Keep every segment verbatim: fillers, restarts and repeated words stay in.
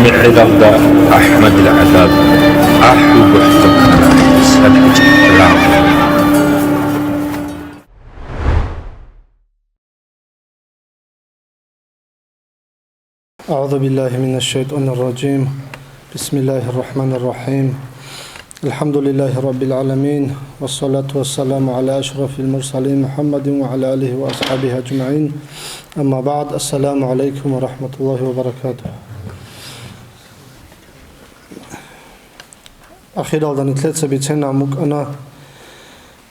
МехӀелалда АхӀмадил гӀадаб, ахӀи бухӀтухъана садгӀичӀ рагъ. أعوذ بالله من الشيطان الرجيم. بسم الله الرحمن الرحيم. الحمد لله رب العالمين. والصلاة والسلام على أشرف المرسلين محمد وعلى آله وأصحابه أجمعين. أما بعد. السلام عليكم ورحمة الله وبركاته. Ахиралда нилъеца бицинаб букӀана,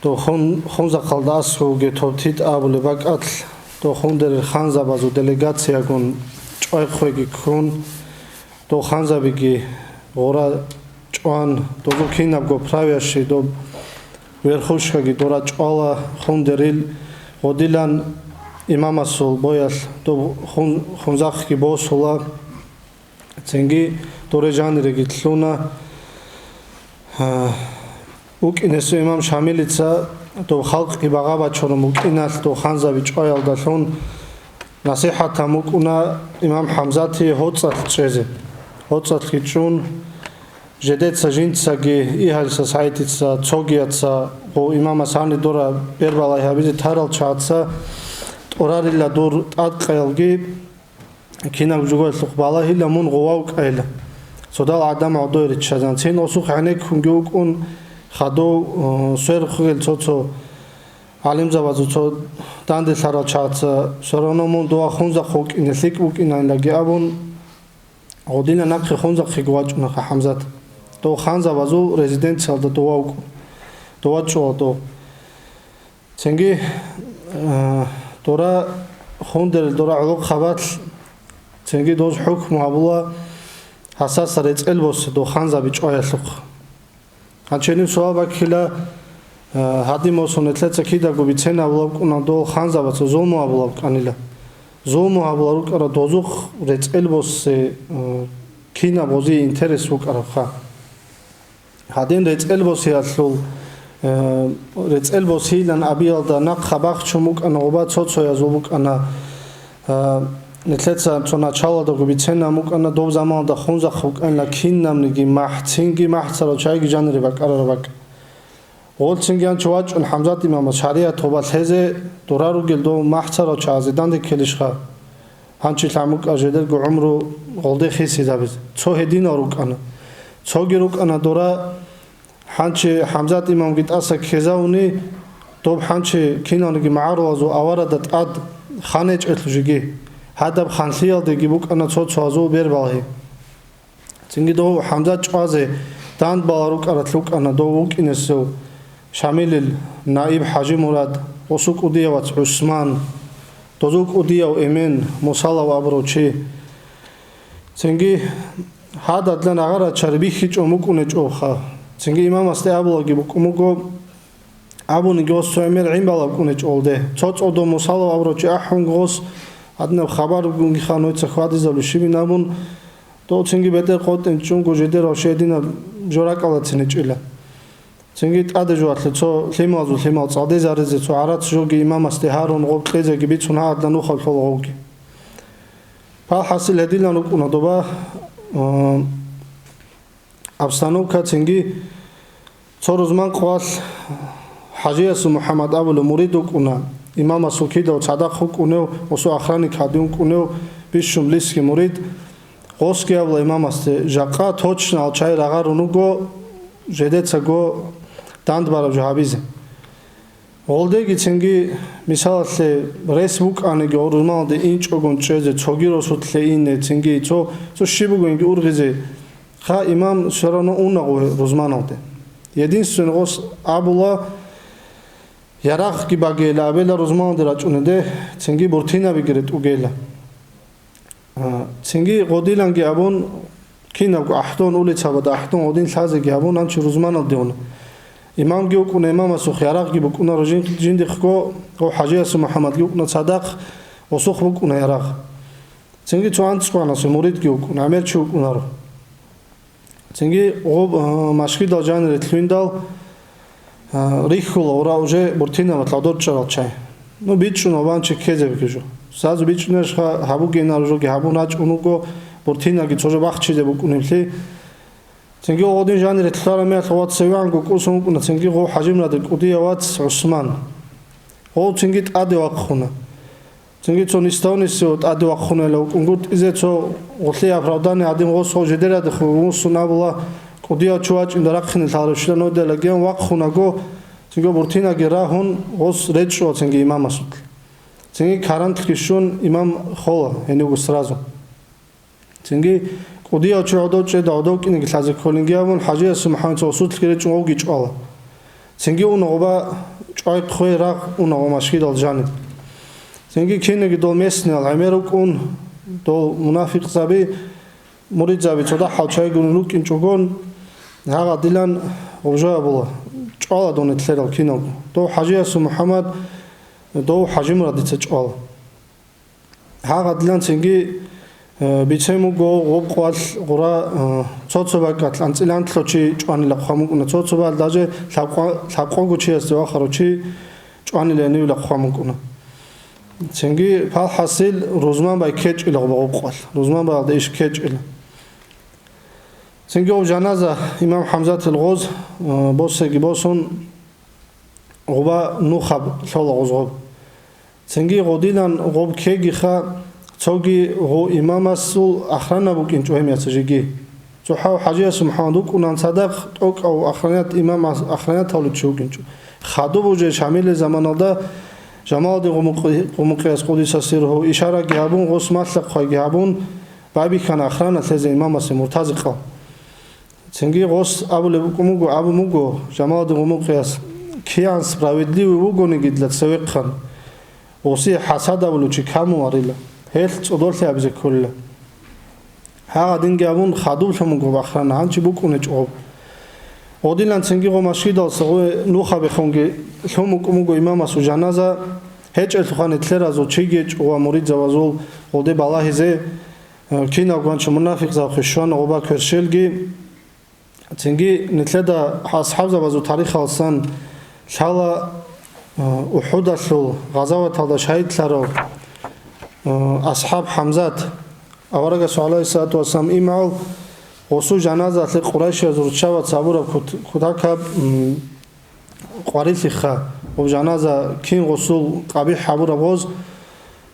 дов хун-, Хунзахъалда аскӀовги Товтит абулеб бакӀалъ, дов хундерил ханзабазул делегациягун чӀвай-хъвейги ккун, дов ханзабиги гъура чӀван, дозул кинабго правящий доб верхушкаги дора чӀвала, хундерил гъодилан имамасул боялъ доб Хун-, Хунзахъги босула. Цинги доре жаниреги лъуна. Гьа, вукӀинесев имам Шамилица дов халкъги багъа бачурун букӀиналъ дов ханзаби чӀваялдалъун насихӀат гьабун букӀуна имам ХӀамзатие ГьоцӀалъ чӀезе. ГьоцӀалъги чӀун, жидеца жинцаги, Игьалиса СагӀидица, цогияца, гъо имамас гьанидора бербалай гьабизе тарал чагӀаца тӀурарила дур тӀадкъаялги, кинаб жугоялъухъ балагьила мун гъував кӀайила. Цодал гӀадамал гӀодой риччазан. Цин осухъ гӀенеккунги вукӀун, хадув, э, сверухъ ругел цо-цо гӀалимзабазул цо данделъарал чагӀаца, всё равно мун дова Хунзахъ вукӀине лъикӀ букӀинанилаги абун, гъодина нахъе Хунзахъего вачӀунаха ХӀамзат. Дов ханзабазул резиденциялда дова вукӀун, дова чӀола дов. Цинги, э, дора хундерил дора гӀолохъабалъ, цинги доз хӀукму гьабула гьасаса рецӀел босе дов ханзаби чӀваялъухъ. Гьанчи гьениб суал баккила, э, гьадин босун нилъеца кидаго бицен гьабулаб букӀуна дов ханзабаца зулму гьабулаб букӀанила. Зулму гьабулал рукӀарал дозухъ рецӀел босе, э, кинаб гъозие интерес букӀарабха. Гьадин рецӀел босиялъул, э, рецӀел босийилан абиялда нахъа бахчун букӀана гъоба цо-цоязул букӀана, э, нилъеца цо началалдаго биценаб букӀана, доб заманалда Хунзахъ букӀанила кинабниги махӀ, цинги махӀцарал чайги жанире бакӀарараб бакӀ. Гъолцинги гьанчо вачӀун ХӀамзат имамас шаригӀат гъоба лъезе, дора ругел дов махӀцарал чагӀазе данде ккелищха? Гьанчи лъамукӀа жедерго гӀумру гъолде хисизабизе. Цо гьединал рукӀана. Цоги рукӀана дора, гьанчи ХӀамзат имамги тӀаса ккезавуни, доб гьанчи киналниги магӀарулазул аварада тӀад хан гьечӀелъул жиги, гьадаб ханлъиялдеги букӀана цо-цоязул бербалгьи. Цинги дов ХӀамзат чӀвазе дандбала рукӀаралъ рукӀана дов вукӀинесев Шамилил наиб ХӀажимурад, осу кӀудияв вац ГӀусман, дозул кӀудияв эмен Мусалав абурав чи. Цинги гьададла нагъарачари бихьичӀо мукӀунечӀоха. Цинги имамасде абулаги букӀун буго, абуниги гъос цо гӀемер гӀин балаб кӀунечӀолде. Цо цӀодо Мусалав абурав чи ахӀун гъос, гьадинаб хабар бугониха нойца хьвадизабе щибин абун, дов цинги бетӀер къотӀин чӀунго жидер вавщи гьединаб жо ракӀалдацин гьечӀила. Цинги тӀаде жугьалъе цо лъималазул лъимал цӀалдезаризе цо гӀарац жоги имамасде гьарун гъоб кьезеги бицун гьадла нухалъ гъовги. Пал хӀасил гьедилан рукӀуна доба, а, обстановка цинги цо рузман къвалъ ХӀажиясул МухӀаммад абулев мурид вукӀуна, имамасул кидав цадахъ вукӀунев, осу охранник гьадин вукӀунев, бищун близкий мурид, гъосги абула имамасде, жакъа точно алчай рагъарун вуго, жедецаго дандбараб жо гьабизе. Гъолдеги цинги, мисалалъе, рес букӀаниги гъо рузманалде инчӀогун чӀезе, цоги росулъе ине, цинги цо, цо щиб бугониги ургъизе, хъа имам всё равно уна гъо рузманалде. Единственный гъос абула, ярагъги багейила абела рузманалде рачӀунеде, цинги буртинабиги ретӀугейила. А, цинги гъодиланги абун, кинабго АхӀдон, улицабада АхӀдон гъодин лъазеги гьабун, гьанчи рузманалде уна. Имамги вукӀуна, имамасухъ ярагъги букӀунаро жин-, жиндихъго, гъо ХӀажиясул МухӀаммадги вукӀуна цадахъ, осухъ букӀуна ярагъ. Цинги цо анцӀгьанасул муридги вукӀуна, гӀемер чи вукӀунаро. Цинги гъоб, а, машгидал жанире лъугьиндал, а, рихьула гъура уже буртинаб лъадорчӀарал чай. Ну, бичӀчӀун гьабанчи ккезабги жо. Сразу бичӀчӀунеш ха-, гьабугейнар жоги гьабун рачӀун вуго, Буртинаги цо жо бахчизе букӀунеблъи. Цинги гъодин жанире лъалараб мехалъ гъов цевегӀанго кӀусон вукӀуна цинги гъов ХӀажимраде кӀудияв вац ГӀусман. Гъов цинги тӀаде вахъуна. Цинги цо нисдавнисе тӀаде вахъунайилан вукӀунгутӀизе цо гъолъие оправдание гьадин гъос гъов жидерадехун вуссун абула, кӀудияв чи вачӀинда рахъине лъаларевщила нойдайлагиян вахъунаго, цинги буртинаги рагьун, гъос речӀчӀула цинги имамасулъ. Цинги карантлъги щун имам хола гьенивго сразу. Цинги кӀудияв чи гӀодов чӀеда гӀодов кӀинеги лъазе кколинги абун, ХӀажиясул МухӀаммадица гъосулъги речӀчӀун гъовги чӀвала. Цинги уна гъоба чӀвай-хъвей рагъ уна гъо машгидал жаниб. Цинги кинеги дол местниял гӀемер рукӀун, дол мунафикъзаби, муридзаби цо дагьал чай гурун рукӀинчӀогон, гьагъадилан гъоб жо абула, чӀвала дун нилъерал киналго. Дов ХӀажиясул МухӀаммад, дов ХӀажимрадица чӀвала. Гьагъадилан цинги, э, бицен буго гъоб къвалъ гъура, э, цо-цо бакӀалъ анцӀила анлъго чи чӀванила хъван букӀуна, цо-цо бакӀалъ даже лъабкъо-, лъабкъого чиясде вахарав чи чӀванила гьенивила хъван букӀуна. Цинги палхӀасил рузман бай ккечӀила гъоб къвалъ, рузман баялда иш ккечӀила. Цинги гъоб жаназа имам ХӀамзатил гъоз, э, босеги босун, гъоба нухаб лъола гъоз гъоб. Цинги гъодилан гъоб ккегиха, цоги гъо имамасул охрана букӀинчӀо гьемияца жеги. ЦохӀав ХӀажиясул МухӀаммад вукӀунан цадахъ тӀокӀав охранят имам ас-, охраняталев чи вукӀинчӀо. Хадуб уже Шамилил заманалда Жамалдин Къумукъи-, Къумукъияс къудиса сирругьу ишараги гьабун, гъос малъа-хъвайги гьабун, байбихьана охрана лъезе имамасе Муртазикъал. Цинги гъос абулеб букӀун буго, абун буго Жамалдин Къумукъияс, кигӀан справедливый вугониги дила цевехъан, гъосие хӀасад абулев чи камун варила, гьелъ цӀодорлъи абизе кколила. Гьагъадинги абун, хадуб лъун буго охрана, гьанчи букӀунечӀо гъоб. Гъодилан цинги гъо машгидалса гъо нухабехунги лъун букӀун буго имамасул жаназа, гьечӀелъухъан нилъеразул чигечӀо ва муридзабазул гъоде балагьизе, э, киналгончи мунафикъзаб хъищвана гъоба кверщелги. Цинги нилъеда асхӀабзабазул тарихалсан лъала, э, УхӀудалъул гъазаваталда шагьидлъарав, э, асхӀаб ХӀамзат, аварагасул гӀалайгьиссалату вассалам имгӀал, гъосул жаназалъе къурайшияз руччабац гьабураб кут-, кутакаб, м, къварилъиха, гъоб жаназа кин гъосул къабихӀ гьабураб гъоз,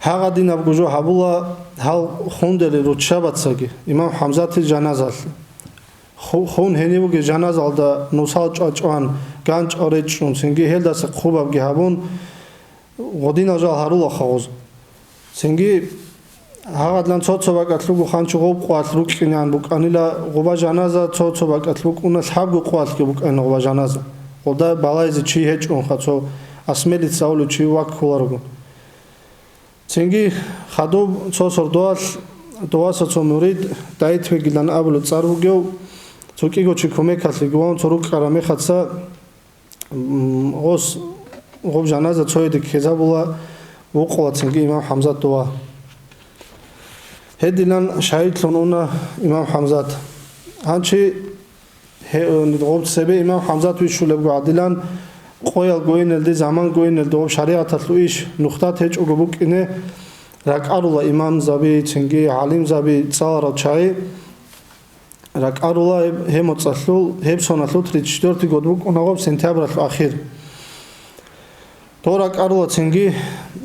гьагъадинабго жо гьабула гьал хундели руччабацаги имам ХӀамзатил жаназалъе. Ху-, хун гьенив вугев жаназалда нусал чӀвачӀван, ганчӀал речӀчӀун, цинги гьелдаса хъубабги гьабун, гъодинал жал гьарулаха гъоз. Цинги гьагъадлъан цо-цо бакӀалъ буго ханчо гъоб къвалъ рукӀинеан букӀанила гъоба жаназа, цо-цо бакӀалъ букӀуна лъабго къвалъги букӀана гъоба жаназа. Гъода балайзе чи гьечӀунха, цо асмелица авулев чи ваккуларогун. Цинги хадуб цо сордоялъ, доваса цо мурид, Дайтбегилан абулев цӀар вугев, цо кӀиго чи кумекалъе гуван цо рукӀараб мехаца, м, гъос, гъоб жаназа цояде ккезабула, вукъула цинги имам ХӀамзат дова. Гьединан шагьидлъун уна имам ХӀамзат. Гьанчи Гье-, гъоб цебе имам ХӀамзат вищулебго гӀадилан, къоял гойиналде, заман гойиналде гъоб шаригӀаталъул иш нухтат гьечӀого букӀине ракӀарула имамзаби, цинги гӀалимзаби, цӀаларал чагӀи ракӀарула гьеб, гьеб моцӀалъул, гьеб соналъул тридцать четвёртый год букӀуна гъоб сентябралъул ахир. Дов ракӀарула цинги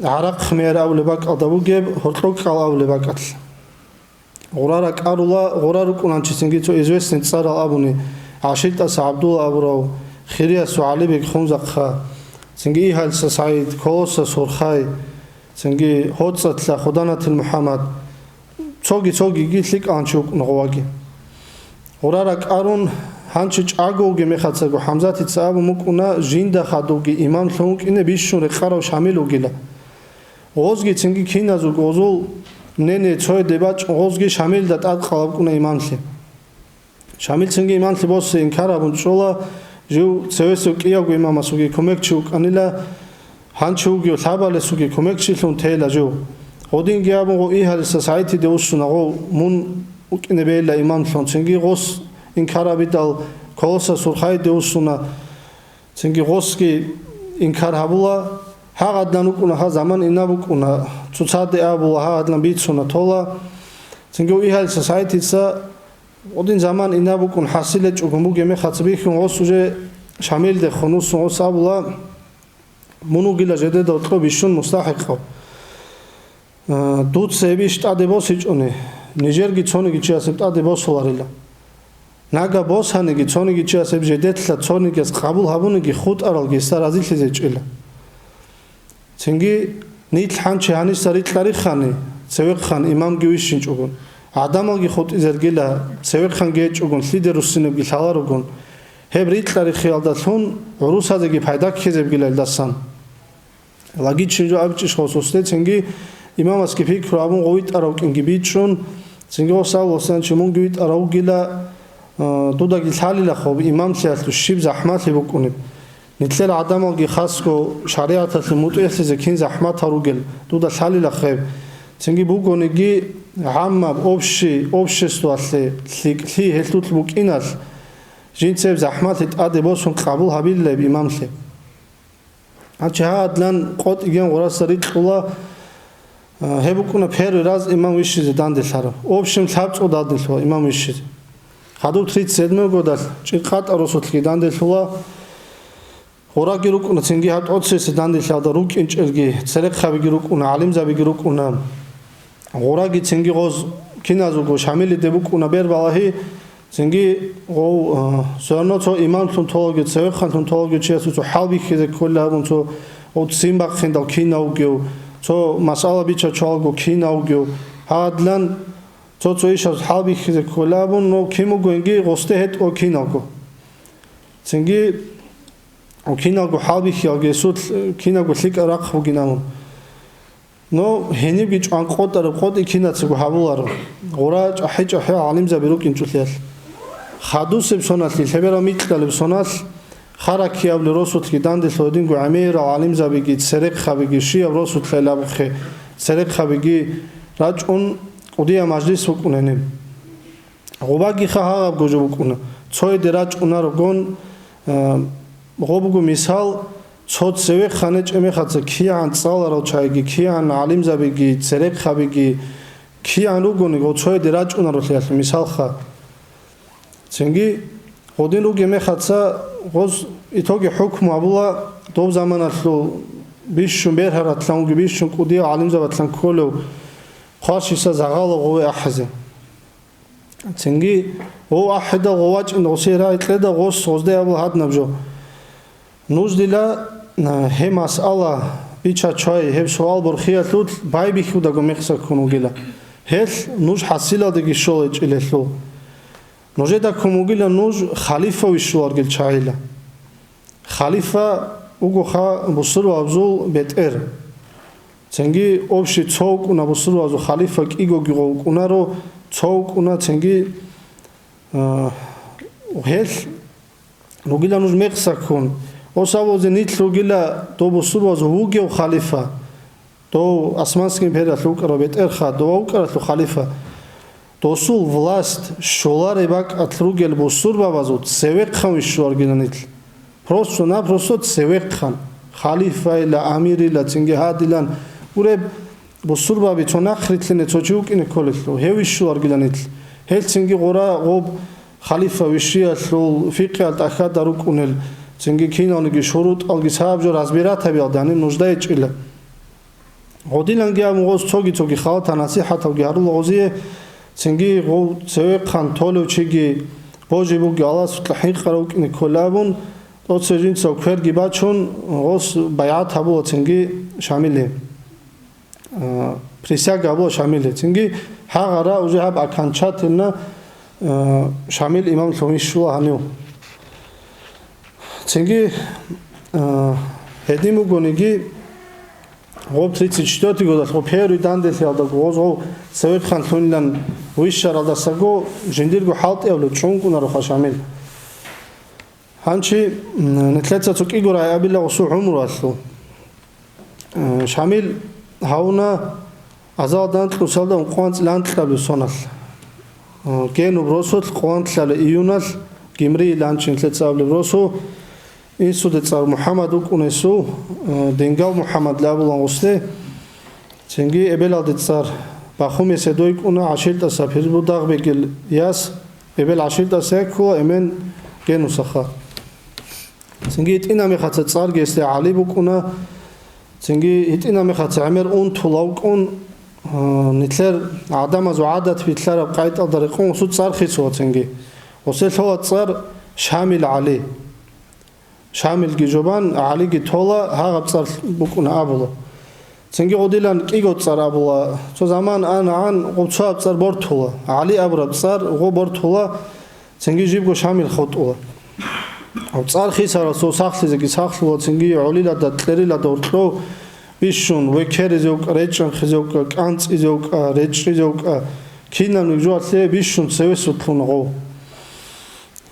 гӀарахъ мегьер абулеб бакӀалда бугеб, гьоркьоб кӀал абулеб бакӀалъ. Гъура ракӀарула, гъура рукӀунанчи цинги цо известный цӀарал абуни, ГӀашилтӀаса ГӀабдулла абурав, Хириясул ГӀалибег Хунзахъа, цинги Игьалиса СагӀид, Колоса Сурхай, цинги ГьоцӀалъа Худанатил МухӀаммад, цоги-цогиги лъикӀаланчи вукӀуна гъуваги. Гъура ракӀарун, гьанчи чӀаго вугеб мехацаго ХӀамзатица абун букӀуна, жинда хадубги имамлъун вукӀине бищун рекъарав Шамил вугила. Гъозги цинги киназулго гъозул мнение цояде бачӀун гъозги Шамилда тӀадкъалаб букӀуна имамлъи. Шамил цинги имамлъи босе инкар гьабун чӀола, жив цевесев кӀиявго имамасулги кумекчи вукӀанила, гьанчи вугев лъабалесулги кумекчилъун тейила жив. Гъодинги абун гъо Игьалиса СагӀитиде вуссуна гъов мун вукӀине бейила имамлъун, цинги гъос инкар гьабидал Колоса Сурхайиде вуссуна. Цинги гъосги инкар гьабула, гьагъадлъан вукӀуна, гьа заман инаб букӀуна, цоцаде абула, гьагъадлъан бицуна тола. Цинги Игьал Сасаитица гъодин заман инаб букӀун хӀасилечӀого бугеб мехалъ бихьун, гъос уже Шамилде хунусун гъос абула: «Мун вугила жедеда кьо бищун мустахӀикъав. Э, дуца гьеб иш тӀаде босичӀони, нижерги цониги чиясеб тӀаде босуларила. Нага босаниги цониги чиясеб жедетлъа цонигияс къабул гьабуниги хутӀаралги гьесда разилъизе чӀила. Цинги нилъ хӀанчи гьаниса рикьарихъани, цевехъан имамги вищинчӀогун, гӀадамалги хутӀизергила, цевехъанги гьечӀогун, лъиде руссинебги лъаларогун, гьеб рикьарихъиялдалъун гӀурусазеги пайда ккезебгила илдасан». Логичный жо абичӀищ гъосде, цинги имамасги пикру абун гъов витӀарав кӀинги бичӀчӀун, цинги гъос абула: «Гьасанчи, мунги витӀарав вугила, а, дудаги лъалила хоб имамлъиялъул щиб захӀмалъи букӀунеб. Нилъер гӀадамалги хасго шаригӀаталъе мутӀигӀлъизе кин захӀматал ругел дуда лъалила хеб. Цинги бугониги гӀаммаб общий, обществоялъе лъикӀлъи гьелъулъ букӀиналъ, жинцеб захӀмалъи тӀаде босун къабул гьабилилеб имамлъи». Гьанчи гьадилан къотӀиген гъураса рикьула, а, гьеб букӀуна первый раз имам вищизе данделъарав. Общем, лъабцӀул данделъула имам вищизе. Хадуб тридцать седьмой годалъ ЧӀикъатӀа росулъги данделъула. Гъураги рукӀуна цинги гьаб тӀоцесеб данделъиялда рукӀинчӀелги, церехъабиги рукӀуна, гӀалимзабиги рукӀуна. Гъураги цинги гъоз киназулго Шамилиде букӀуна бербалагьи, цинги гъов, а, всё равно цо имамлъун толаги, цевехъанлъун толаги чиясул цо хӀалбихьизе кколила гьабун, цо гъов ццин бахъиндал кинав вугев, цо масъала бича чвалго кинав вугев, гьадилан цо-цо ишаз хӀалбихьизе кколила гьабун, но кин бугониги гъосде гьетӀо киналго. Цинги киналго хӀалбихьиялги гьесул киналго лъикӀаб рахъ бугин абун. Но гьенибги чӀван къотӀараб къотӀи кинацаго гьабуларо, гъура чӀахӀи-чӀахӀиял гӀалимзаби рукӀинчӀулъиялъ. Хадусеб соналъги лъеберал микьалеб соналъ Харакиябли росулъги данделъул гьединго гӀемерал гӀалимзабиги, церехъабиги, щияб росулъайилабухъе церехъабиги рачӀун кӀудияб мажлис букӀун гьениб. Гъубагиха гьагъабго жо букӀуна. Цояде рачӀунарогон, а, гъо буго мисал, цо цевехъан гьечӀеб мехалца кигӀан цӀаларал чагӀиги, кигӀан гӀалимзабиги, церехъабиги, кигӀан ругони, гъо цояде рачӀунарулъиялъе мисалха. Цинги гъодин ругеб мехалца гъоз итоги хӀукму гьабула, доб заманалъул бищун бергьаратлъан вугев, бищун кӀудиял гӀалимзабатлъан кколев хъвашиса загъала гъове ахӀизе. Цинги гъов ахӀидал гъов вачӀин гъосие рагӀи кьеда гъос гъозде абула гьадинаб жо. Нуж дила, а, гьеб масъала бича-чвай, гьеб суал борхиялъулъ байбихьудаго мехсаккун вугила. Гьелъ нуж хӀасилалдеги щолайчӀила гьелъул. Нужеда ккун вугила нуж халифа вищуларгил чагӀила. Халифа вугоха бусурбабазул бетӀер. Цинги общий цо вукӀуна бусурбабазул халифа, кӀигоги гъов вукӀунаро, цо вукӀуна, цинги, а, гьелъ ругила нуж мекъсаккун. Осавозе нилъ ругила дов бусурбабазул вугев халифа, дов Османский империялъ вукӀарав бетӀерха, дова вукӀаралъул халифа. Досул власть щолареб бакӀалъ ругел бусурбабазул цевехъан вищуларгила нилъ. Просто-напросто цевехъан. Халифайила, амирила, цинги гьадилан. Гуреб, бусурбаби цо нахърилълъине цо чи вукӀине кколелъул, гьев вищуларгила нилъ. Гьелцинги гъура гъоб халифа вищиялъул, фикъгьиял тӀахьада рукӀунел, цинги киналниги шурутӀалги сабаб жо разбирать гьабиялда гьаниб нужда гьечӀила. Гъодиланги абун гъоз цоги-цоги халатал насихӀаталги гьарула гъозие, цинги гъов цевехъан толев чиги, божи буги Аллагьасукьа хӀинкъарав вукӀине ккола абун, тӀоцебе жинцав кверги бачун, гъос байгӀат гьабула цинги Шамиле. А, присяга гьабула Шамиле. Цинги гьагъара уже гьаб окончательно, а, Шамил имамлъун вищула гьанив. Цинги, а, гьедин бугониги, гъоб тридцать четвёртый годалъ, гъоб первый данделъиялда гъоз гъов цевехъан лъунилан вищаралдасаго жиндирго хӀалтӀиябли чӀункӀунароха Шамил. Гьанчи, м, нилъеца цо кӀиго рагӀи абила гъосул гӀумруялъул. Э, Шамил гьавуна азал данкьусалда ункъоанцӀ ланкьабилеб соналъ. Э, генуб росулъ къвантлъала июналъ Гимриил анчин лъецӀабилеб росу, инсуде цӀар МухӀаммад вукӀунесу, э, Дингал МухӀаммад лабулан гъусде, цинги эбелалде цӀар Бахумесе дойкӀуна гӀашилтӀаса Пирбудагъ бегил яс, эбел гӀашилтӀаса яккула, эмен Генусаха. Цинги гьитӀина мехаца цӀарги гьесде ГӀали букӀуна, цинги гьитӀина мехаца гӀемер унтулавкӀун, а, нилъер гӀадамазул гӀадат билълъараб къайтӀалда рекъон гъосул цӀар хисула цинги. Гъосе лъола цӀар Шамил ГӀали. Шамилги жобан, ГӀалиги тола, гьагъаб цӀар букӀуна абула. Цинги гъодилан кӀиго цӀар абула. Цо заман ан-, ан гъоб цояб цӀар бортула. ГӀали абураб цӀар гъо бортула, цинги жибго Шамил хутӀула. Гъоб цӀар хисарасул сахлъизеги сахлъула, цинги гӀолилада, кьерилада гьоркьов бищун, векеризевкӀа, речӀчӀанхъизевкӀа, кӀанцӀизевкӀа, речӀчӀизевкӀа, кинаб нигжуалъе бищун цеве сутлъуна гъов.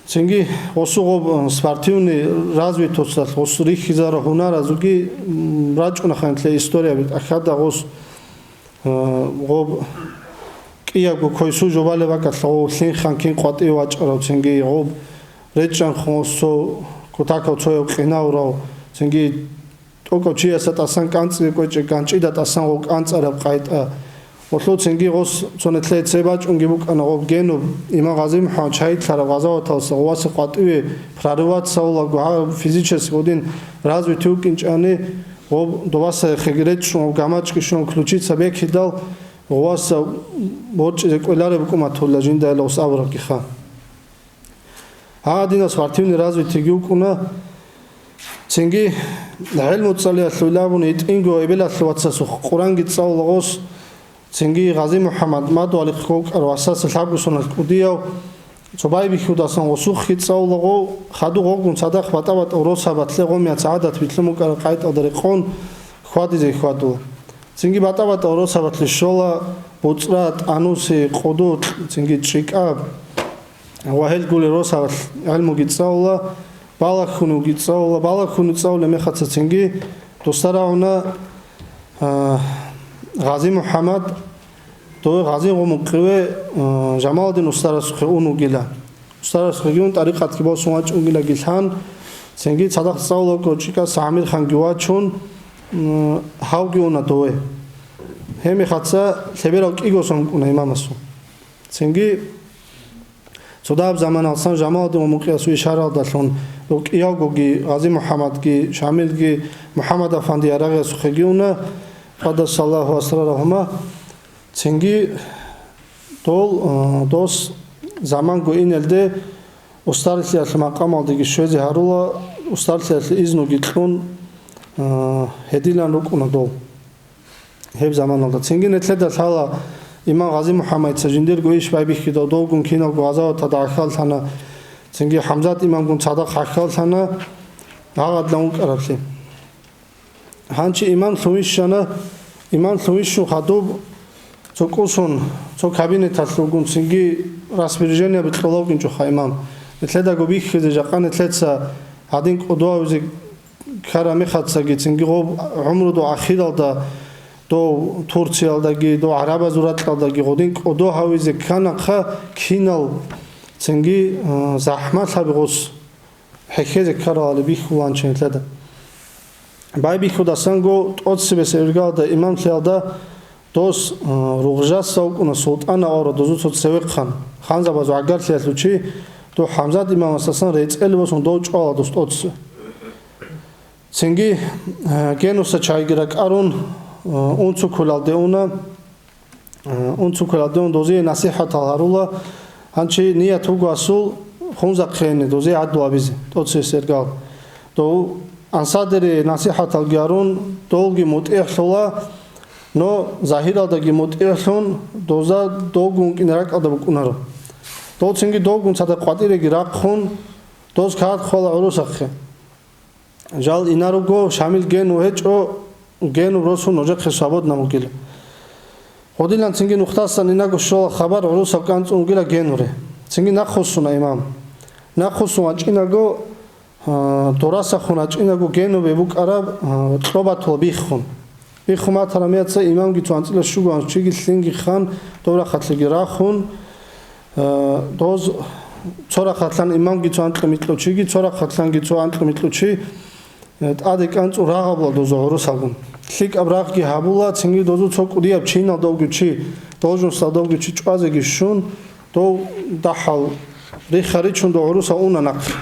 Цинги гъосу гъоб, э, спортивный развитоцалъ гъос рихьизара гьунаразуги, м, рачӀуна ханлъе историяби тӀахьада гъос, э, гъоб кӀиябго койсу жубалеб бакӀалъа гъов лъинхан кин къватӀив вачӀарав, цинги гъоб речӀчӀанхъун гъос цо кутакав цояв къинаврав, цинги тӀокӀав чиясда тӀасан кӀанцӀизе кӀвечӀеб, ганчӀида тӀасан гъов кӀанцӀараб къайтӀа. Гъолъул цинги гъос цо нилъее цебе бачӀунги букӀана гъоб Генуб, имам Гъази МухӀаммад шагьидлъараб гъазаваталса гъовасе къватӀиве прорываться гьавулаго, гьаб физически гъодин развитый вукӀинчӀани, гъоб дубаса яхъеги речӀчӀун, гъоб гамачӀги щун, ключица бекидал, гъоваса борчӀизе кӀвелареб букӀун батула жиндайила гъос абурабгиха. Гьадинаб спортивный развитиеги вукӀуна. Цинги гӀелму цӀалиялъул абуни гьитӀинго эбелалъул вацасухъ Къуранги цӀалула гъос. Цинги Гъази МухӀаммад Мадугьалихъго вукӀарав Асаса лъабго соналъ кӀудияв, цо байбихьудасан гъосухъги цӀалула гъов, хадуб гъогун цадахъ батӀа-батӀав росабалъе гъомияца гӀадат билълъун букӀараб къайтӀалда рекъон хьвадизе хьвадула. Цинги батӀа-батӀав росабалъе щола буцӀра, тӀануси, къудукь, цинги чӀикӀаб. Ва гьел гули росабалъ гӀелмуги цӀалула, балагьуневги цӀалула, балагьунев цӀалулеб мехаца цинги досда рагӀуна, а, Гъази МухӀаммад, дов Гъази Гъумукъиве, а, Жамалдин устарасухъе ун вугила. Устарасухъеги ун, тӀарикъатги босун вачӀунгилаги лъан, цинги цадахъ цӀалула кӀочӀикӀас ГӀамирханги вачун, м, гьавги уна дове. Гьеб мехаца лъеберав кӀиго сон вукӀуна имамасул. Цинги цо дагьаб заманалсан Жамалдин Гъумукъиясул ишаралдалъун, дов кӀиявгоги, Гъази МухӀаммадги, Шамилги, МухӀаммад-афанди Ярагъиясухъеги уна, къаддасаллагьу асрарагьума. Цинги дол, а, дос заманго инелде устарлъиялъул макъамалдеги щвезе гьарула, устарлъиялъе изнуги кьун, а, гьедилан рукӀуна дол гьеб заманалда. Цинги нилъеда лъала имам Гъази МухӀаммадица жиндирго иш байбихьидал, довгун киналго гъазаваталда гӀахьаллъана, цинги ХӀамзат имамгун цадахъ гӀахьаллъана гьагъадлъун вукӀараблъи. Гьанчи имамлъун вищана, имамлъун вищун хадуб цо кӀусун, цо кабинеталъ ругун, цинги распоряжениеби кьола вукӀинчӀоха имам. Нилъедаго бихьизе, жакъа нилъеца гьадин кӀодо гьавизе ккараб мехацаги, цинги гъоб гӀумрудул ахиралда дов Турциялдаги, дов гӀарабазул ракьалдаги гъодин кӀодо гьавизе кканахъа кинал, цинги, а, захӀмалъаби гъос хӀехьезе ккаралали бихьуланчи нилъеда. Байбихьудасанго тӀоцебесеб иргалда имамлъиялда дос, а, Ругъжаса вукӀуна султӀан авараг дозул цо цевехъан, ханзабазул гӀагарлъиялъул чи, дов ХӀамзат имамасдасан рецӀел босун дов чӀвала дос тӀоце. Цинги, а, Генуса чагӀиги ракӀарун, а, унцуккулалде уна. Э, унцуккула дун дозие насихӀатал гьарула, гьанчи ният вуго асул хунзахъене дозие гӀадлу абизе, тӀоцесергал. Дов ансадере насихӀаталги гьарун, долги мутӀигӀлъула, но загьиралдаги мутӀигӀлъун, доза долгун кӀин ракӀалда букӀунаро. Долцинги долгун цадахъ къватӀиреги рахъун, доз кагъат хъвала гӀурусахъе. Жал инаруго, Шамил Гену гьечӀо, Генуб росун нужехъе свободна бугила. Гъодилан цинги нухдасан инаго щола хабар гӀурусаб кӀанцӀун вугила Генуре. Цинги нахъвуссуна имам. Нахъвуссун вачӀинаго, а, дорасахун вачӀинаго Генубе букӀараб, а, кьо батула биххун. Биххун батараб меца имамги цо анцӀила щуго анцӀчиги лъинги хан, доб рахъалъеги рахун, э, доз цо рахъалъан имамги цо анкьа-микьу чиги, цо рахъалъанги цо анкьа-микьу чи, э, тӀаде кӀанцӀун рагъабула доза гӀурусалгун. лъикӀаб рагъги гьабула, цинги дозул цо кӀудияб чиналдавги чи, должносталдавги чи чӀвазеги щун, дов дагьал рихха ричун дов гӀурусал уна нахъе.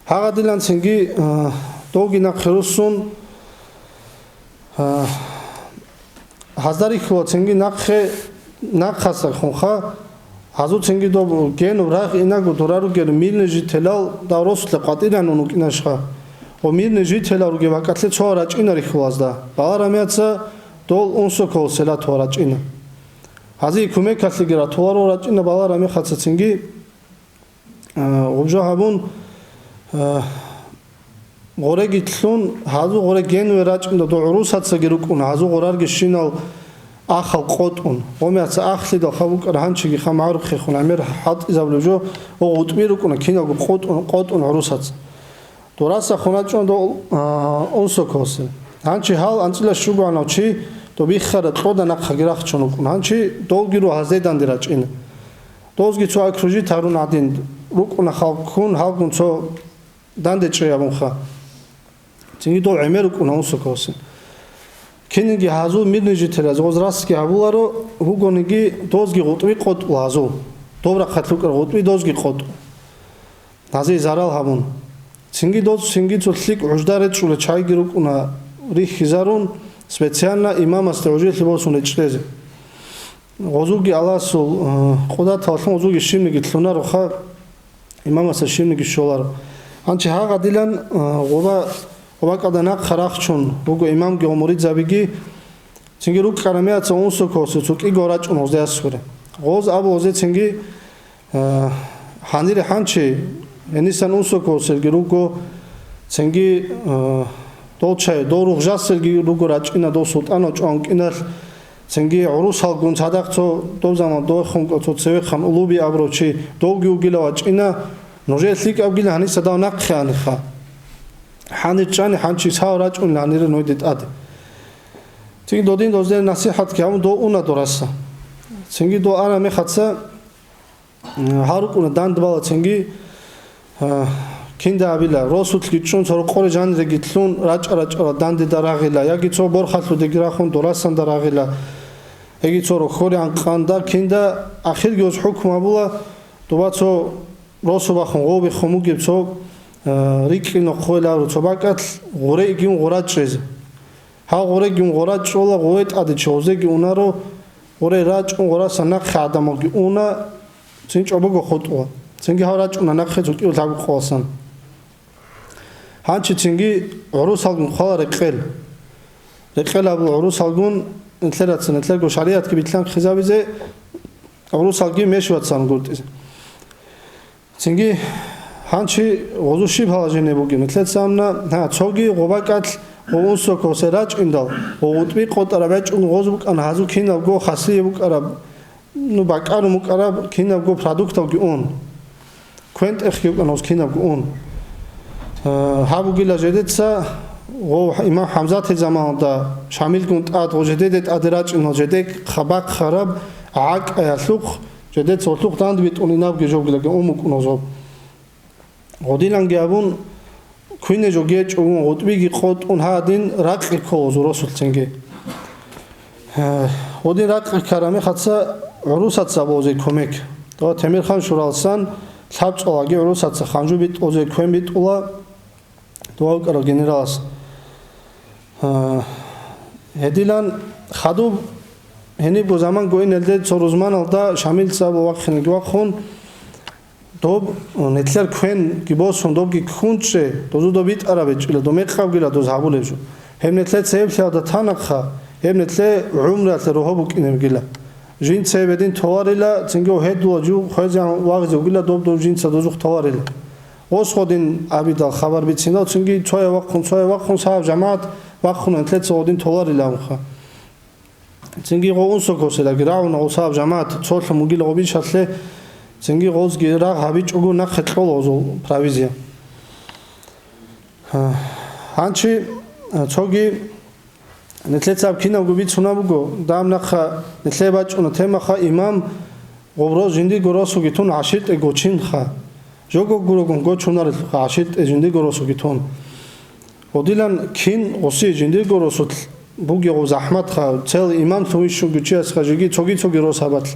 Гьагъадилан цинги, а, довги нахъе руссун, а, гьазда рихьула цинги нахъе, нахъаса хунха, гьазул цинги доб генуб рагъ инаго дора ругел мирный жителал дав росулъа къватӀиран ун вукӀинашха. Ва мирный жителал ругеб бакӀалъе цо рачӀина рихьулазда. Баларамеца дол унсокол села то рачӀина. Гьазие кумекалъеги ратуларо рачӀина баларамехаца цинги. А, гъубжо гьабун, а, гъореги лъун, гьазу гъоре генве рачӀунда дов гӀурусацаги рукӀун, гьазу гъорарги щинал ахал къотӀун. Гъомеца ахлидал хабукӀар гьанчиги хам гӀарухъехун гӀемер хӀалтӀизабулеб жо, о гъутӀби рукӀуна киналго къотӀун, къотӀун гӀурусаца. Дураса хун рачӀун дов, а, унсокосе. Гьанчи гьал анцӀила щугоанав чи дов биххара кьода нахъаги рахчун рукӀун. Гьанчи долги ру гьазде данде рачӀина. Дозги цо окружить гьарун гьадин рукӀуна халкъ ккун, гьалгун цо данде чӀей абунха. Цинги дол гӀемер рукӀуна унсокосе. Киниги гьазул мирный жителаз гъоз расги гьабуларо, вугониги дозги гъутӀби къотӀула гьазул. Дов рахъалъ рукӀар гъутӀби дозги къотӀу. Гьазие зарал гьабун. Цинги доз, цинги цо лъикӀ гӀужда речӀчӀула чайги рукӀуна рихьизарун, специально имамасда гӀужелъи босун речӀчӀезе. Гъозулги Аллагьасул, э, къудаталлъун гъозулги щибниги лъунароха, имамасда щибниги щоларо. Гьанчи гьагъадилан, э, гъоба, гъобакӀалда нахъа рахчун вуго имамги ва муридзабиги, цинги рукӀкӀарамеяца унсокосе цо кӀиго рачӀун гъозде асуре. Гъоз абу гъозе цинги, Э, гьанире хӀанчи, гьенисан унсокоселги руго, цинги, э, дол чай, дол ругъжаселги руго рачӀина дол султӀанал чӀван вукӀиналъ, цинги гӀурусалгун цадахъ цо доб заман дойхун кӀо цо цевехъан улуби абурав чи довги вугила вачӀина, нужее лъикӀабгила гьаниса дав нахъе аниха. ХӀанир чӀани хӀанчи сав рачӀун гьанире нойде тӀаде. Цинги додин доздер насихӀатги гьабун дов уна дораса. Цинги дов ара мехаца, Гьал рукӀуна дандбала цинги, а, кинда абила, росулъги чӀун цо рокъоре жаниреги лъун рачӀа-рачӀарал дандеда рагъила, яги цо борхалъудеги рахун дорасанда рагъила, яги цо рохьоре анкъанда кинда, ахирги гьез хӀукму абула, доба цо росу бахун гъовби хъумугеб цо, а, рикӀкӀинахъ хъвеларо цо бакӀалъ гъуре игин гъура чӀезе. Гьав гъуреги гъура чӀола, гъове тӀаде чи гъозеги унаро, гъуре рачӀун гъураса нахъе гӀадамалги уна, цин чӀобого хутӀула. Цинги гьав рачӀуна нахъе цо кӀиго лъабго къоасан. Гьанчи цинги гӀурусалгун хъвала рекъел. Рекъел абул гӀурусалгун, нилъерацин, нилъерго шаригӀатги битлъан хъизабизе, гӀурусалги мешвацан гуртӀизе. Цинги гьанчи гъозу щиб гьала жене бугеб? Нилъеца амна, гьа, цоги гъобакӀалъ гъо унсокосе рачӀиндал, гъо гъутӀби къотӀараб гьечӀун гъоз букӀана гьазу кинабго хасие букӀараб, ну, бакӀарун букӀараб кинабго продукталги ун. КвентӀехги букӀана гъоз кинабго ун. Э, гьаб бугила жедеца, гъо имам ХӀамзатил заманалда Шамилгун тӀад гъо жедеде тӀаде рачӀинал жеде хабахъараб гӀакӀаялъухъ, Жедеца гъолъухъ дандбитӀун инабги жобгилаги ун букӀун гъозоб. Гъодинанги абун, квине жо гечӀун, гъутӀбиги къотӀун гьадин ракъи ккола гъозул росулъцинги. Гъодин ракъи ккараб мехаца гӀурусаца абузе кумек. Дова Темирхан шуралсан лъабцӀолаги гӀурусаца ханжу битӀузе квен битӀула. Дова вукӀарав генералас. А, гьедилан хадуб гьенибго заман гойин гьелде цо рузманалда Шамил цӀаб вахинеги вахун, доб нилъер квенги босун, добги ккунчӀе, дозуда битӀараб гьечӀила, доб мекъабгила доз гьабулеб жо. Гьеб нилъер цебеблъиялда танахъа, гьеб нилъер гӀумруялъе рогьо букӀинебгила. Жинца гьеб гьедин толарила, цинги гьедула жив хвезегӀан вагъизе вугила, доб дов жинца дозухъ толарила. Ос гъодин абидал хабар бицинал, цинги цоя вахъун, цоя вахъун, сагьаб жамагӀат вахъун, антлъеца гъодин толарила абунха. Цинги гъо унсокоселаги рагӀуна гъо сагьаб жамагӀат, цолъун мугила гъо бишалъе, цинги гъозги рагъ гьабичӀого нахъе кьола гъозул провизия. Гьанчи, цоги Нилъеца аб кинабго бицунаб буго, дам нахъа нилъее бачӀуна темаха имам гъоб рос жиндиго росуги тун гӀаширтӀе гочинха. Жого гурогун гочунарелъулха гӀаширтӀе жиндиго росуги тун. Гъодилан кин гъосие жиндирго росулъ бугеб захӀматха, цел имамлъун вищунго чиясха жеги цоги-цоги росабалъ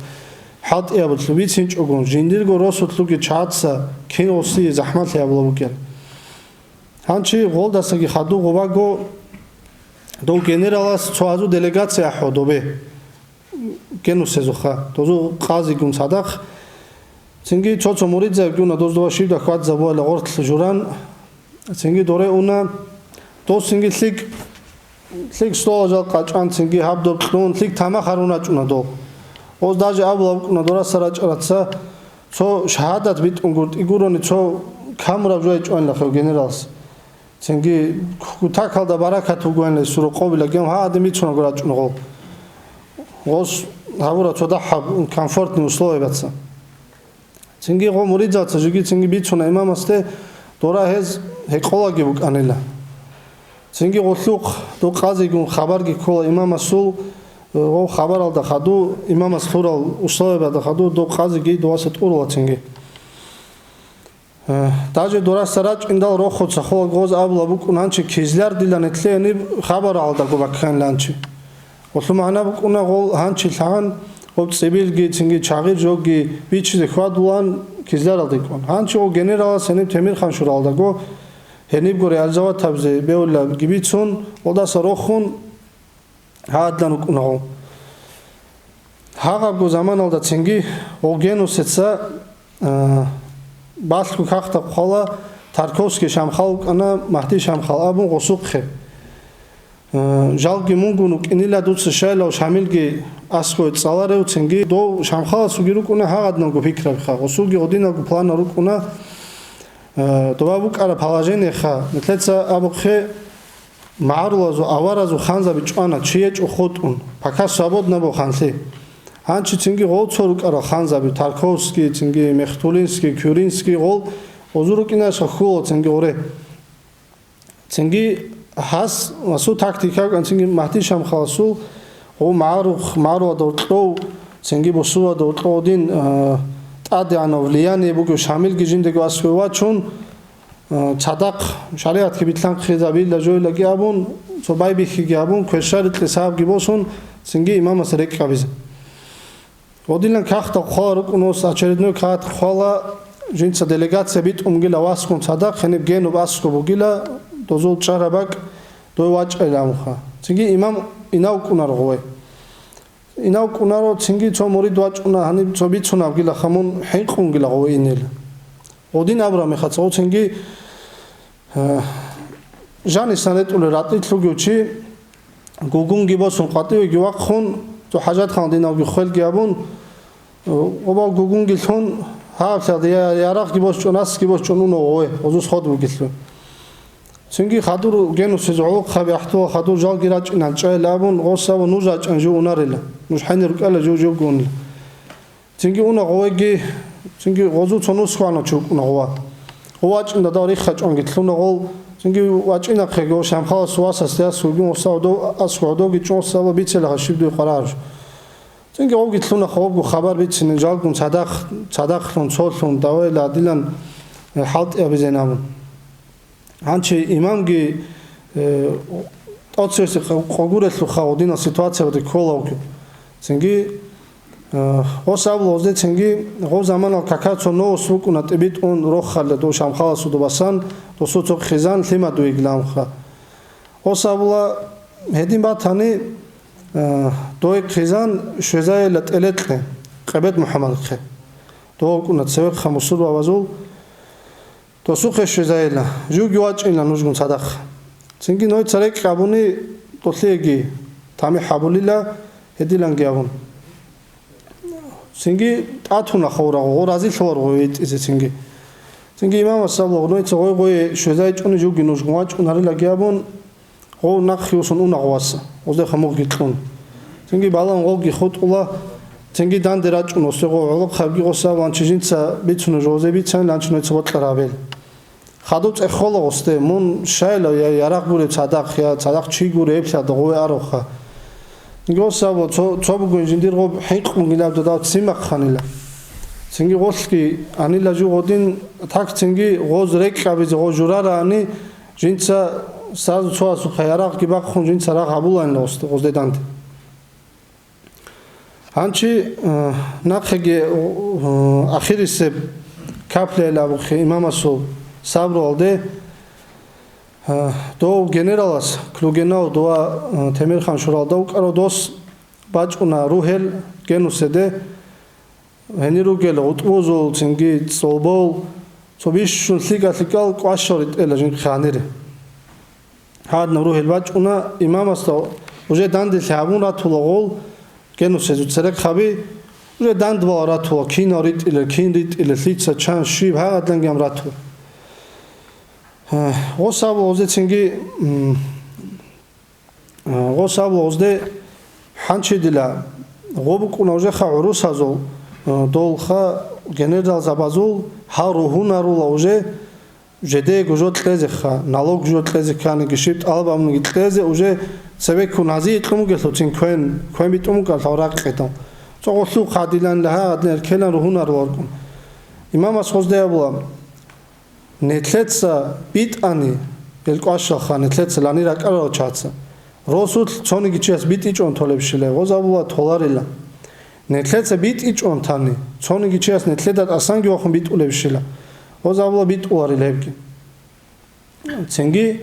хӀалтӀиябулъ бицинчӀогун, жиндирго росулъ ругел чагӀаца кин гъосие захӀмалъи гьабула букӀел. Гьанчи гъолдасаги хадуб гъобаго дов генералас цо гьазу делегация ахӀо добе. Генусезухъа, дозул къазигун цадахъ. Цинги цо-цо муридзабигуна, доздова щибда хьвадзабугьала гъорлъ журан. Цинги доре уна. Дос цинги лъикӀ, лъикӀ стола жал къачӀан, цинги гьаб доб кьун, лъикӀ тамах гьарун рачӀуна дол. Оз даже абулаб букӀуна дораса рачӀараца, цо шагьадат битӀун гуртӀи гурони, цо камураб жо гьечӀоанилахъев генералас. Цинги кутакалда баракат бугоанила гьесул рокъобила гьев гьадин бицунаго рачӀуна гъол. Гъос гьабура цо дагьаб комфортный условиябаца. Цинги гъо муридзаца жеги цинги бицуна имамасде, дора гьез гьекъолаги букӀанила. Цинги гъолъухъ дов къазигун хабарги ккола имамасул, гъов хабаралда хаду, имамас лъурал условиябалда хаду, дов къазиги доваса тӀурула цинги. Э, даже дораса рачӀиндал рохуца хвалгоз абула букӀун гьанчи кизляр дила нетлъе гьениб хабаралдаго бакканиланчи. Гъолъу магӀна букӀуна гъол гьанчи лъагӀан гъоб цӀибилги, цинги чагъир жоги бичизе хьвадулан кизляралде кӀун. Гьанчи гъо генералас гьениб Темирхан шуралдаго гьенибго реализовать гьабизе бевллаги бицун, гъолдаса рохун, гьадлан рукӀуна гъо. Гьагъабго заманалда цинги гъо Генусица, а, балъго кагътахъ хъвала Тарковский Шамхал вукӀана, Магьди Шамхал абун гъосухъе. А, жалги мунгун вукӀинила дуца щайилав Шамилги аскӀове цӀаларев, цинги дов Шамхаласулги рукӀуна гьагъадналго пикрабиха, гъосулги гъодинабго планал рукӀуна, а, доба букӀараб положениеха, нилъеца абухъе, МагӀарулазул аваразул ханзаби чӀвана, чи гьечӀо хутӀун, пока свободно буго ханлъи. Гьанчи цинги гъол цо рукӀарал ханзаби, Тарковский, цинги Мехтулинский, Кюринский гъол гъозу рукӀинаша хьула цинги гъуре. Цинги гьас, гьасул тактика букӀан цинги Магьди Шамхаласул гъо магӀарух-, магӀарулада гьоркьов, цинги бусурбабазда гьоркьов гьодин, а, тӀадегӀанав влияние бугев Шамилги жиндаго аскӀове вачун, Э, цадахъ шаригӀатги билълъанхъизабила жойлаги абун, цо байбихьиги абун, кверщаликье сабабги босун, цинги имамас рекӀкӀабизе. Гъодилан кагътал хъвала рукӀун ос, очередной кагът хъвала, жинца делегация битӀун бугила васгун цадахъ, гьениб генуб аскӀоб бугила, дозул чӀараб бакӀ дой вачӀайилан абунха. Цинги имам инав вукӀунаро гъове. Инав кӀунаро, цинги цо мурид вачӀуна, гьаниб цо бицунабгилаха мун хӀинкъунгила гъов инел. Гъодин абураб мехалъ гъов цинги, э, жанисан ретӀулел ратӀлилъ вугев чи, гугунги босун, къватӀивеги вахъун, цо хӀажатханал динавги хвелги абун, э, гъобав гугунги лъун, гьавлъалде я ярагъги босчӀун, асги босчӀун уна гъове, гъозул сход бугелъул. Цинги хадур генусез гӀолохъаби ахӀдула хадур жалги рачӀинан чӀайилан абун, гъос абун нуж рачӀан жив унарила, нуж хӀайнир рукӀала жив живгунила. Цинги уна гъовеги, цинги гъозул цо нусгӀанав чи вукӀуна гъова. Гъов вачӀинда дав рихха чӀванги лъуна гъол, цинги вачӀинахъеги гъов Шамхалас васас яс вугин гъос гьодов, ас гьодовги чӀун гъос абун бицела гьашиб дуе къварагӀараш. Цинги гъовги лъуна гъобго хабар бицине жалгун цадахъ, цадахълъун, цолъун, давайла гьадилан, э, хӀалтӀи абизен абун. Гьанчи имамги, э, тӀоцевесеб къо-, къогурелъулха гъудинал ситуациябаде ккола вугев. Цинги, э, гъос абула гъозде цинги, гъов заманал кака цо новус вукӀуна тӀибитӀун рохалда дов Шамхаласул дубасан, досул цо хъизан лъимадуе гиламха. Гъос абула, гьедин батани, э, дой хъизан щвезайила тӀелекье, Къебед МухӀаммадхъе. Дов вукӀуна цевехъа мусурбабазул, досухъе щвезайила, живги вачӀинила нужгун цадахъ. Цинги нойца рекӀкӀ абуни, долъиеги тамихӀ гьабулила, гьедиланги абун. Цинги тӀатуна хавурагъу, гъо разилъуаргъу витӀизе цинги. Цинги имамас абулагъу, нойца гъой-гъое щвезайчӀуни живги нужгун вачӀунарилаги абун, гъов нахъе усун уна гъоваса, гъоздехъа мугъги кьун. Цинги балан гъовги хутӀула, цинги данде рачӀун гъосде гъов гӀолохъабги гъоса ванчи жинца бицунеб жо гъозе бицани ланчи нойца бокьараб гьабел. Хадуб цӀехола гъосде, мун щайила я ярагъ гуреб цадахъ, я цадахъ чи гуреб лъада гъове ароха. Цинги гъоса абула, цо, цо бугин жиндир гъоб хӀинкъунгилаб дадав ццин бахъанила. Цинги гъолъги анила жу гъодин, так цинги гъоз рекӀкӀабизе гъо журарани, жинца Сразу цоясухъа ярагъги бахъун жинца рагъ гьабулаанила гъосде, гъозде данде. Гьанчи, э, нахъеги, э, ахирисеб каплъиялъ абухъе имамасул сабруялде, э, дов генералас, Клюгенау дова, э, Темирхан шуралда вукӀарав дос бачӀуна ругьел Генусиде, гьенир ругел гъутӀбузул, цинги цӀолбол, цо бищун лъикӀа-лъикӀал кӀващал ритӀела жинхъе гьанире. Гьадинаб ругьел бачӀуна, имамасда уже данделъи гьабун ратула гъол, Генусиязул церехъаби, уже дандбала ратула, кинал ритӀила, кин ритӀила, лъица чан, щиб, гьагъадлъанги гьабун ратула. Гъос абула гъозде цинги, м, гъос абула гъозде, гьанчи дила, гъо букӀуна уже ха гӀурусазул, долха генералзабазул гьал ругьунарула уже, жидеего жо кьезеха, налог жо кьезе кканиги, щиб тӀалаб абуниги кьезе уже цебеккун гьазие кьун бугелъул цин квен, квен битӀун букӀаралъул ракъидал. Цо гъолъухъ гьадилан лагьа гьадин эркелан ругьунаруларкъун. Имамас гъозде абула, нилъеца битӀани, гьел кӀващалха, нилъеца лани ракӀарал чаца, росулъ цониги чияс битӀичӀон толебщила, гъоз абула толарила. Нилъеца битӀичӀон тани, цониги чияс нилъеда тӀасанги вахун битӀулебщила, гъоз абула битӀуларил гьебги. Цинги,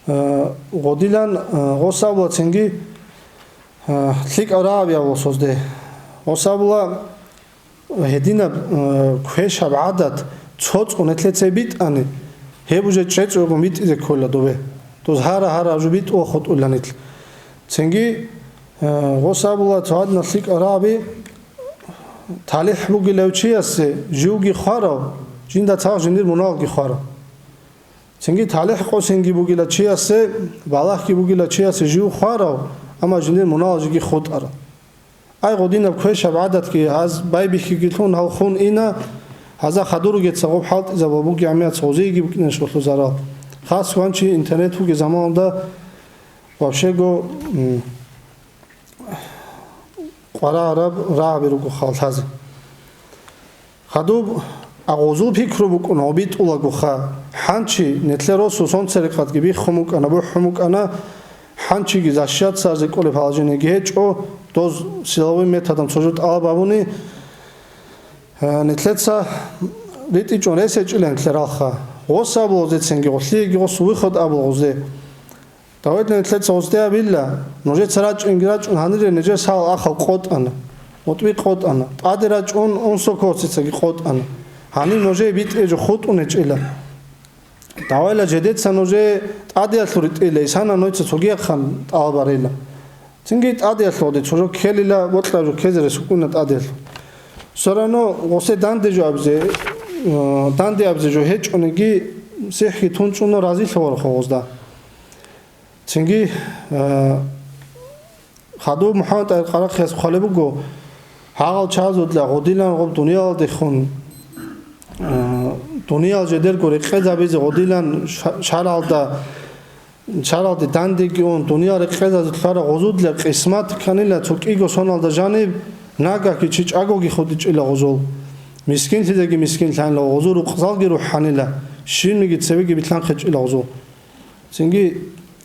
э, гъодилан, э, гъос абула цинги, э, лъикӀал рагӀаби абула созде. Гъос абула, гьединаб, э, квешаб гӀадат цо цӀунетлъе цебе битӀани, гьеб уже чӀечӀого битӀизе ккола добе. Доз гьара-гьара жо битӀула хутӀула нилъ. Цинги, э, гъос абула цо гьадинал лъикӀал рагӀаби, талихӀ бугилав чиясе живги хварав, жинда цал жиндир муналги хварав. Цинги талихӀ къосинги бугила чиясе, балагьги бугила чиясе жив хварав, амма жиндир мунал жиги хутӀарав. Ай, гъодинаб квешаб гӀадатги гьаз байбихьиги лъун гьал хун ина, гьаза хадуругеца гъоб хӀалтӀизабал буги гӀамияц гъозиеги букӀинан шолъу зарал. Хас ванчи интернет вуги заманалда вообще-го, м, къварагӀараб рагӀаби руго халлъазе. Хадуб, а гъозул пикру букӀун гъобитӀулагоха, хӀанчи, нилъер росу сонцерекъадги биххун букӀана, бухӀун букӀана, хӀанчиги защищаться арзе кӀолеб положениеги гьечӀо, доз силовым методом цо жо тӀалаб гьабуни, э, нилъеца ритӀичӀун рес гьечӀила нилъералха. Гъос абулгъозецинги, гъолъиеги гъос выход абулгъозе. Давид нилъеца гъосде абила, нужеца рачӀинги рачӀун гьанире нижер сал ахал къотӀана, мутӀби къотӀана, тӀаде рачӀун унсокосицаги къотӀана. Гьаниб нужее битӀе жо хутӀун гьечӀила. Давайла жедеца нужее тӀадеялъул ритӀила, исана нойца цогияхъан тӀалабарила. Цинги тӀадеялъугъде цо жо ккелила, бокьа жо ккезе рес букӀуна тӀадеялъугъ. Все равно гъосе данде жо абизе, э, данде абизе жо гьечӀониги, сихӀги тунчӀуна разилъугъарухъо гъозда. Цинги, э, хадув МухӀаммад Къарахъияс хъвалеб буго, гьагъал чагӀазулъа гъодилан гъоб дуниялалдехун, э, дуниял жедерго рекъезабизе гъодилан ша-, шаргӀалда, шаргӀалде дандеги ун, дуниял рекъезазе лъара гъозулъа къисмат кканила цо кӀиго соналда жаниб, нагагьги чи чӀагоги хутӀичӀила гъозул. Мискинлъизеги мискинлъанила гъозул, рукъзалги рухӀанила, щибниги цебеги билълъанхъичӀила гъозул. Цинги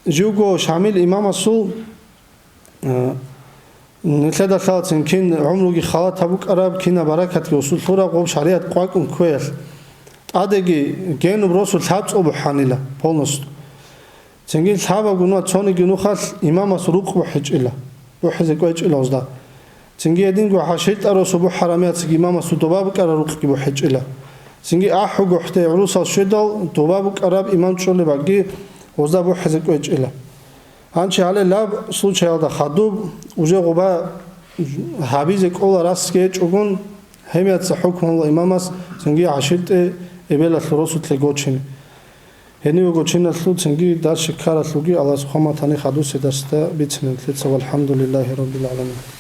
живго Шамил имамасул, э, нилъеда лъалцин кин гӀумруги халат гьабукӀараб, кина баракатги усул лъураб гъоб шаригӀат къвакӀун кквеялъ, тӀадеги генуб росу лъабцӀул бухӀанила полностью. Цинги лъабабго нугьа цониги нухалъ имамас рукъ бухӀичӀила, бухӀизе кӀвечӀила гъозда. Цинги гьединго ХӀашилтӀа росу бухӀараб мехалъги имамасул доба букӀараб рукъги бухӀичӀила. Цинги ахӀу гохӀде гӀурусал щведал доба букӀараб имам чӀолеб багги гъозда бухӀизе кӀвечӀила. Гьанчи гьале лаб случаялда хадуб уже гъоба гьабизе кӀола расги гьечӀогун, гьемияца хӀукмула имамас цинги ХӀашилтӀе эбелалъул росулъе гочине. Гьенивего чиналъул цинги дарс щиккаралъулги Аллагьас хъван батани хадусе дарсда бицинеблъица. Валхамдулиллагьи раббил гӀаламин.